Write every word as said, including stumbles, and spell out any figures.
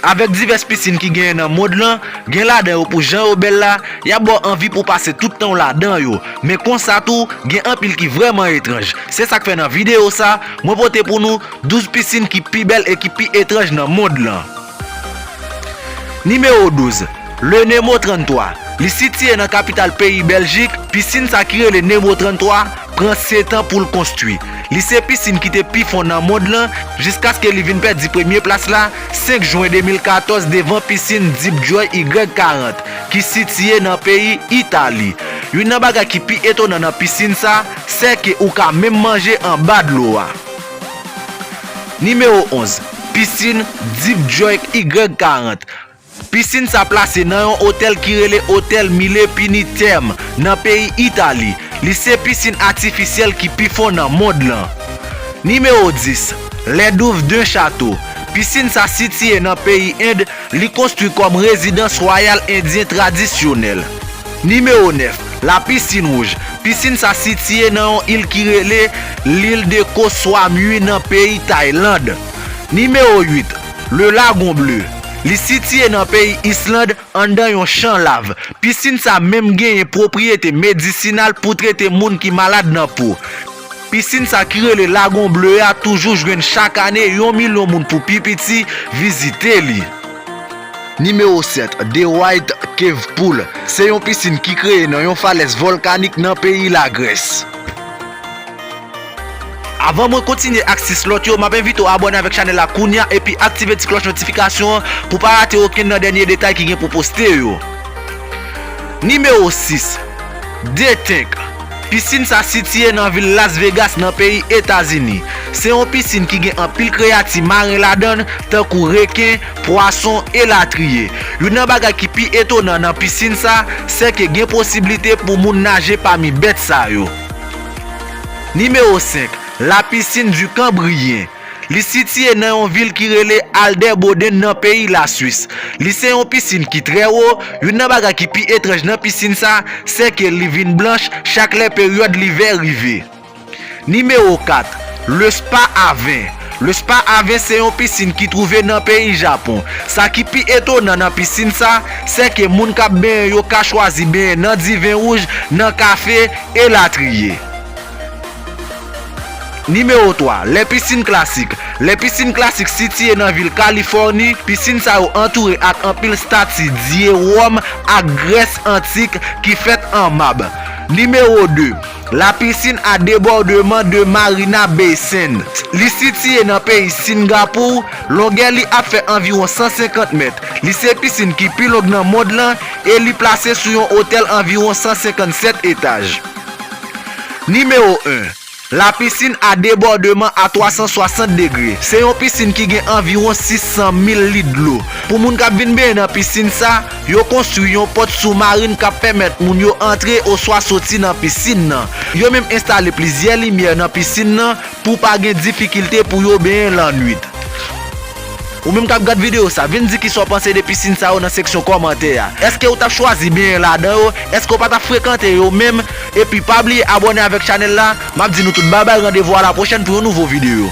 Avèk divès pisin ki genyen nan mond lan, gen ladan yo pou jan yo bèl la, y ap ba w anvi pou w pase tout tan w ladan yo. Men konsa tou, gen anpil ki vrèman etranj. Se sa k fè nan videyo sa, mwen pote pou nou douz pisin ki pi bèl e ki pi etranj nan mond lan. Nimewo douz, Le Nemo tranntwa. Li sitiye nan kapital peyi Bèljik, pisin sa ki rele Nemo tranntwa pran sèt an pou l konstwi. Li se pisin ki te pi fon nan mond lan, jiskaske li vin pèdi premye plas la, senk jen de mil katòz, devan pisin Deep Joy Y karant, ki sitiye nan peyi Itali. Youn nan bagay ki pi etonan nan pisin sa, se ke ou ka menm manje anba dlo a. Nimewo onz, Pisin Deep Joy Y karant. Pisin sa plase nan yon otèl ki rele Otèl Mille Pini Therme nan peyi Itali. Li se pisin atifisyèl ki pi fon nan mond lan. Nimewo dis, Les Douves d'un Château. Pisin sa sitiye nan peyi End, li konstwi kòm rezidans wayal endyen tradisyonèl. Nimewo nèf, La Piscine Rouge. Pisin sa sitiye nan yon il ki rele L'île de Koh Samui nan peyi Tayland. Nimewo uit, Le Lagon Bleu. Li sitiye nan peyi Island, anndan yon chan lav. Pisin sa menm genyen pwopriyete medisinal pou trete moun ki malad nan po. Pisin sa ki rele Lagon Bleu a toujou jwenn chak ane yon milyon moun pou pi piti vizite li. Nimewo sèt, The White Cave Pool. Se yon pisin ki kreye nan yon falèz vòlkanik nan peyi Lagrès. Avan mwen kontinye ak sis lòt yo, m ap envite w abòne avèk chanèl la kounye a epi aktive ti klòch notifikasyon an pou pa rate okenn nan dènye detay ki gen pou poste yo. Nimewo sis, The Tank. Pisin sa sitiye nan vil Las Vegas nan peyi Etazini. Se yon pisin ki gen anpil kreyati maren ladan l, tankou reken, pwason, elatriye. Youn nan bagay ki pi etonan nan pisin sa, se ke gen posiblite pou moun naje pami bèt sa yo. Nimewo senk, La Piscine du Cambrien. Li sitiye nan yon vil ki rele Alderbodden nan peyi Laswis. Li se yon pisin ki trè wo, youn nan bagay ki pi etranj nan pisin sa, se ke li vin blanch chak lè peryòd livè rive. Nimewo kat, Le Spa à Vin. Le Spa à Vin se yon pisin ki twouve nan peyi Japon. Sa ki pi etonan nan pisin sa, se ke moun k ap benyen yo ka chwazi benyen nan diven wouj, nan kafe, elatriye. Nimewo twa, Les Piscines Classiques. Les Piscines Classiques sitiye nan vil Kalifòni. Pisin sa yo antoure ak anpil estati dye Wòm ak Grès antik ki fèt an mab. Nimewo de, La Piscine à Débordement de Marina Bay Sands. Li sitiye nan peyi Singapou. Longè li ap fè anviwon san senkant mèt. Li se pisin ki pi long nan mond lan e li plase sou yon otèl anviwon san senkannsèt etaj. Nimewo en, La Piscine à Débordement à trois cent soixante degrés. Se yon pisin ki gen anviwon sis san mil lit dlo. Pou moun k ap vin benyen nan pisin sa, yo konstwi yon pòt soumarin k ap pèmèt moun yo antre oswa soti nan pisin nan. Yo menm enstale plizyè limyè nan pisin nan pou pa gen difikilte pou yo benyen lannwit. Ou menm k ap gad videyo sa, vin di kisa w panse de pisin sa yo nan seksyon kòmantè a. Èske ou t ap chwazi benyen ladan yo? Èske w pa t ap frekante yo menm? Epi pa bliye abòne avèk chanèl la. M ap di nou tout babay, randevou a la pwochèn pou yon nouvo videyo.